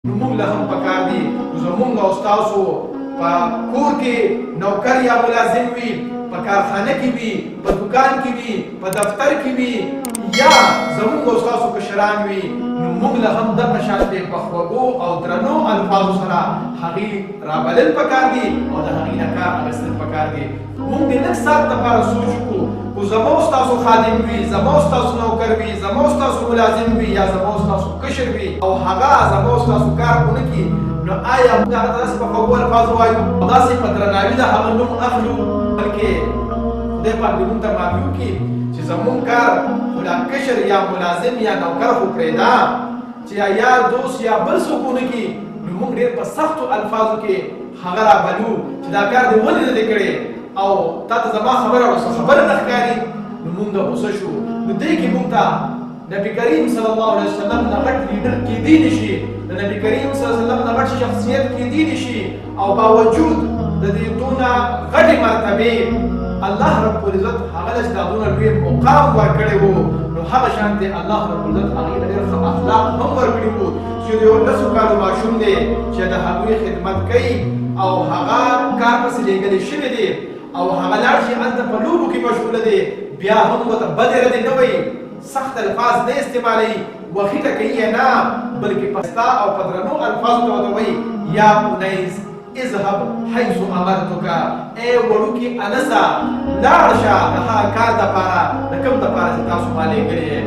نو موږ له هم پکار دي زمونږ او ستاسو په کور کې نوکر یا ملازم وي، په کارخانه کې وي، په دکان کې وي، په دفتر کې وي، یا زمونږ او ستاسو کشران وي، نو موږ له هم دغه شان دی په خوږو او درنو الفاظو سره هغوی رابلل پکار دي او د هغوی نه کار اخیستل پکار دي. موږ د لږ ساعت لپاره سوچ وکړو، کو زما او ستاسو خادم وي، زما او ستاسو نوکر وي، زما او ستاسو ملازم وي، یا زما او ستاسو کشر وي او هغه زما او ستاسو کار ونه کړي، نو آیا موږ هغه ته داسې په خوږو الفاظو وایو او داسې په درناوي د هغه نوم اخلو؟ بلکې خدای پاک دې موږ ته معافي وکړي چې زموږ کار خو لا کشر یا ملازم یا نوکر خو پرېږده، چې یا یار دوست یا بل څوک ونه کړي، نو موږ ډېر په سختو الفاظو کې هغه رابلو چې دا کار دې ولې نه دی کړی او تا ته زما خبره او څه خبره نه ښکاري، نو موږ غوسه شو. نو دې کې موږ ته نبی کریم صلی الله علیه وسلم نه غټ لیډر کېدی نشي، د نبی کریم صلی الله علیه وسلم نه غټ شخصیت کېدی نشي، او باوجود د دې دونه غټې مرتبې الله رب العزت هغه له چې دا دونه لوی مقام ورکړی وو، نو هغه شان دی الله رب العزت هغې له ډېر ښه اخلاق هم ورکړي وو چې د یو 10 کالو ماشوم دی چې د هغوی خدمت کوي او هغه کار پسې لېږلی شوی دی او هغه لاړ شي هلته په لوبو کې مشغوله دی، بیا هم ورته بدې ردې نه وایي، سخت الفاظ نه استعمالوي، وخي ټکوي یې نه، بلکې په ستا او په درنو الفاظو ته ورته وایي، یا انیس اذهب حيث امرتک، ای وړوکي انسه لاړ شه د هغه کار دپاره د کوم دپاره چې تاسو ما لېږلی یې.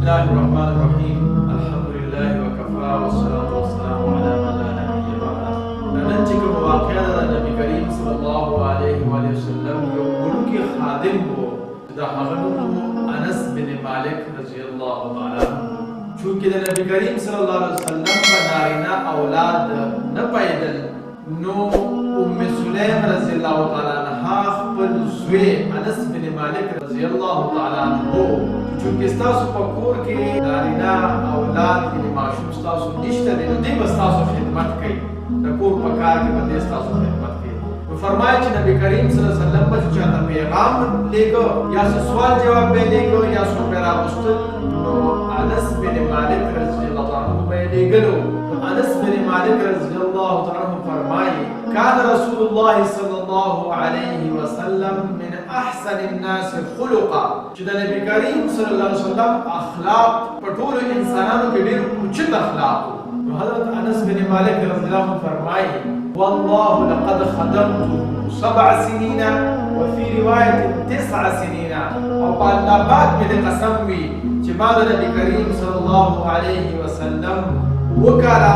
بسم الله الرحمن الرحيم، الحمد لله وكفى والصلاة والسلام على من لا نبي بعده. نن چې کومه واقعه ده، د نبی کریم صلی الله علیه وآله وسلم یو وړوکی خادم وو چې د هغه نوم وو انس بن مالک رضی الله تعالی عنه. چونکې د نبی کریم صلی الله علیه وسلم به نارینه اولاد نه پیدل، نو ام سلیم رضی الله تعالی عنها خپل زوی انس بن مالک رضی الله تعالی عنه، چونکې ستاسو په کور کې نارینه اولاد یعنې ماشوم ستاسو نشته دی، نو دی به ستاسو خدمت کوي، د کور په کار کې به دی ستاسو خدمت کوي. نو فرمایي چې نبی کریم صلی الله علیه وسلم به چې چاته پیغام لېږه یا څه سوال جواب به یې لېږه یا څوک به یې راغوستل، نو انس بن مالک رضی الله تعالی عنه به یې لېږلو. نو انس بن مالک رضی الله تعالی عنه فرمایي، كان رسول الله صلى الله عليه وسلم من احسن الناس خلقا، چې د نبی کریم صلی الله علیه وسلم اخلاق په ټولو انسانانو کې ډېر اوچت اخلاق وو. نو حضرت انس بن مالک رضی الله عنه فرمایي، والله لقد خدمته 7 سنين وفي رواية 9 سنين، او په الله پاک مې د قسم وي چې ما د نبی کریم صلی الله علیه وسلم 7 کاله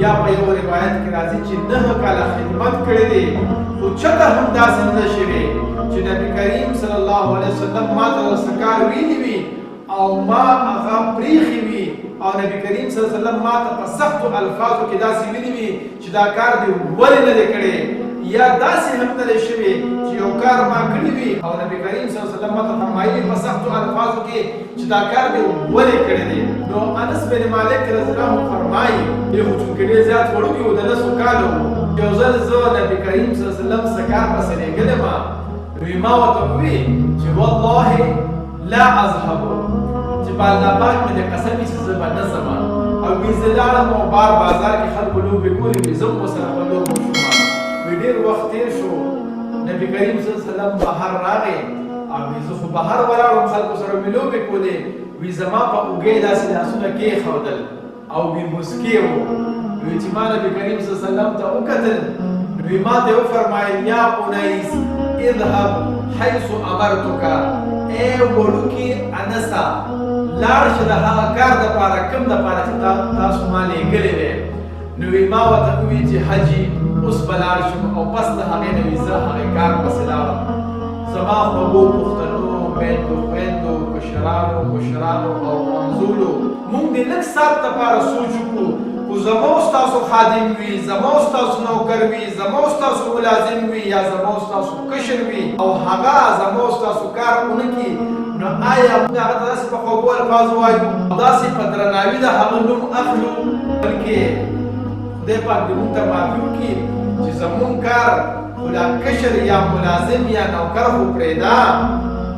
یا په یو روایت کې راځي چې 9 کاله خدمت کړی دی، خو چېرته هم داسې نه شوی چې نبی کریم صلی الله علیه وسلم ما ته څه کار ویلي وي او ما هغه پریښي وي او نبی کریم صلی الله علیه وسلم ما ته په سختو الفاظو کې داسې ویلي وي چې دا کار دې ولې نه دی کړی، یا داسې هم نه دی شوی چې یو کار ما کړی وي او نبی کریم صلی الله علیه وسلم ما ته فرمایلي په سختو الفاظو کې چې دا کار دې ولې کړی دی. نو انس بن مالک رضی الله عنه فرمایي، دی خو چونکې ډېر زیات وړوکی و، د 10 کالو و، یو ځل زه نبی کریم صلی الله علیه وسلم څه کار پسې لېږلی ما، نو ما ورته وویل چې والله لا اذهب، چې په الله پاک مې د قسم وي چې زه به نه ځم. او وی زه لاړم او بار بازار کې خلکو لوبې کولې، وی زه هم ورسره په لوبو شوم. وی ډېر وخت تېر شو، نبی کریم صلی الله علیه وسلم بهر راغی او وی زه خو بهر ولاړ وم، خلکو سره مې لوبې کولې. وی زما په اوږې داسې لاسونه کېښودل او وی مسکې وو. وی چې ما نبی کریم صلی الله علیه وسلم ته وکتل، نو ما ته وفرمایل، یا انیس اذهب حيث امرتک، ای وړوکي انسه لاړ شه د هغه کار دپاره کوم دپاره چې تاسو ما لېږلی دی. نو وی ما ورته وویل چې حاجي اوس به لاړ شم، او پس د هغې نه وی زه هغې کار پسې لاړم. زما خوږو پښتنو میندو، خویندو، کشرانو، مشرانو او همزولو، موږ دې لږ ساعت دپاره سوچ وکړو، کو زما او ستاسو خادم وي، زما او ستاسو نوکر وي، زما او ستاسو ملازم وي، یا زما او ستاسو کشر وي او هغه زما او ستاسو کار ونه کړي، نو آیا موږ هغه ته داسې په خوږو الفاظو وایو او داسې په درناوي د هغه نوم اخلو؟ بلکې خدای پاک دې موږ ته معافي وکړي چې زموږ کار خو لا کشر یا ملازم یا نوکر خو پرېږده،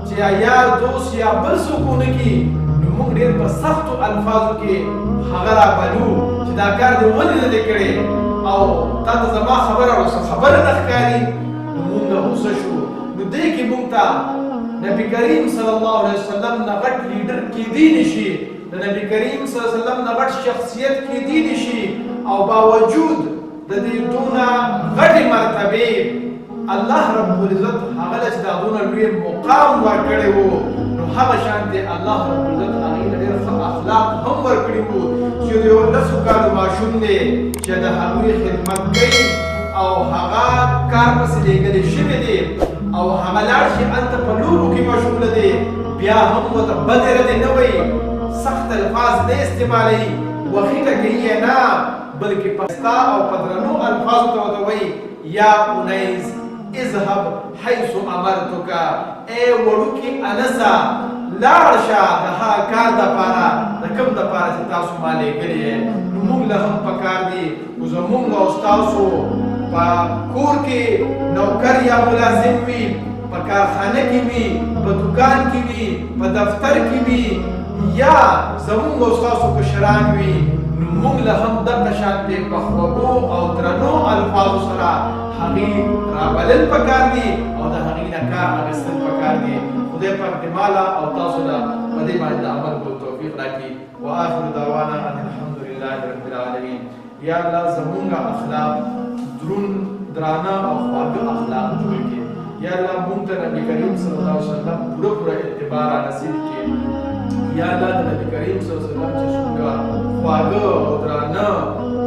چې چې یا یار دوست یا بل څوک ونه کړي، نو موږ ډېر په سختو الفاظو کې هغه رابلو چې دا کار دې ولې نه دی کړی او تا ته زما خبره او څه خبره نه ښکاري، نو موږ غوسه شو. نو دې کې موږ ته نبی کریم صلی الله علیه وسلم نه غټ لیډر کېدی نه شي، د نبی کریم صلی الله علیه وسلم نه غټ شخصیت کېدی نه شي، او باوجود د دې دونه غټې مرتبې الله رب العزت هغه له چې دا دونه لوی مقام ورکړی و، نو هغه شان دی الله رب العزت هغې له ډېر ښه اخلاق هم ورکړي وو چې د یو لسو کالو ماشوم دی چې د هغوی خدمت کوي او هغه کار پسې لېږلی شوی دی او هغه لاړ شي هلته په لوبو کې مشغوله دی، بیا هم ورته بدې ردې نه وایي، سخت الفاظ نه استعمالوي، وخي ټکوي یې نه، بلکې په ستا او په درنو الفاظو ته ورته وایي یا انیس اذهب حيث امرتک، ای وړوکي انسه لاړ شه د هغه کار دپاره د کوم دپاره چې تاسو ما لېږلی یې. نو موږ له هم پکار دي خو زموږ او ستاسو په کور کې نوکر یا ملازم وي، په کارخانه کې وي، په دکان کې وي، په دفتر کې وي، یا زموږ او ستاسو کشران وي، نو موږ له هم دغه شان دی په خوږو او درنو الفاظو سره هغې رابلل پکار دي او د هغې نه کار اخیستل پکار دي. خدای پاک دې ماله او تاسو له په دې باندې د عمل کولو توفیق راکړي. وآخر دعوانا ان الحمد لله رب العالمین. یا الله زمونږ اخلاق درون درانه او خواږه اخلاق جوړ کړي. یا الله مونږ ته نبی کریم صلی الله علیه وسلم پوره پوره اتباع را نصیب کړي. یا الله د نبی کریم صلی الله علیه وسلم چې څومره خواږه او درانه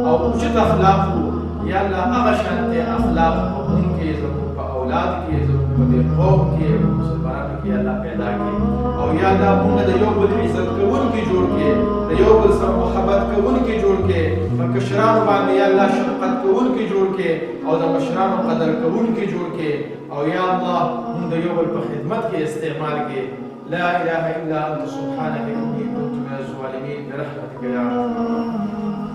او اوچت اخلاق وو، یا الله هغه شانتې اخلاق په مونږ کې، زمونږ په اولاد کې، زمونږ په دې قوم کې، په مسلمانانو کې الله پیدا کړي. او یا الله مونږ د یو بل عزت کوونکي جوړ کړي، د یو بل سره محبت کوونکي جوړ کړي، په کشرانو باندې یا الله شفقت کوونکي جوړ کړي او د مشرانو قدر کوونکي جوړ کړي. او یا الله مونږ د یو بل په خدمت کې استعمال کړي. لا اله الا انت سبحانك اني كنت من الظالمين برحمتك يا ارحم الراحمين.